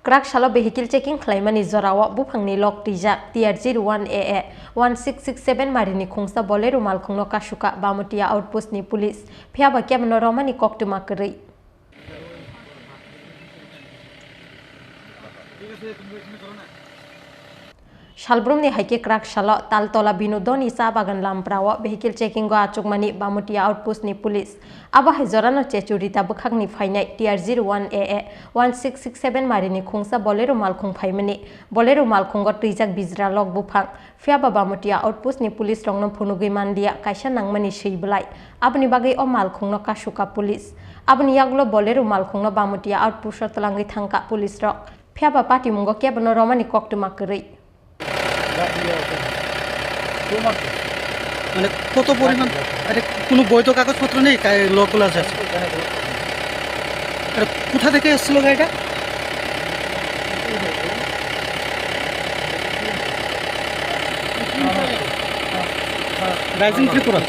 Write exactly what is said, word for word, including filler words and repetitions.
Kwrak salo vehicle checking khlaimani jorao buphangni lok twijak T R zero one A A one six six seven marini khungsa Bolero malkhungno kasuka Bamutia outpost ni police, phiyaba kebono romani koktwma kwrwi. Salbrumni hai khe kwrak salo Taltola Binodoni cha bagan lamprao vehicle checking o achukmani Bamutia outpost ni police. Abo hai jorano Chechu Rita bwkhakni phainai T R zero one A A one six six seven marini khungsa Bolero malkhung phaimani. Bolero malkhungo twijak bijra lok buphang. Phiyaba Bamutia outpost ni police rokno phunugwi manliya kaisa nangmani swi bwlai. Aboni bagwi o malkhungno kasuka police. Aboni yagulo Bolero malkhungno Bamutia outpost o twlangwi thangka police rok. Phiyaba patimungo kebono romani koktwma kwrwi. মানে কত পরিমাণ? আরে, কোনো বৈধ কাগজপত্র নেই, কাই লকগুলো আছে? আরে, কোথা থেকে এসেছিল গাড়িটা? রাইজিং ত্রিপুরা।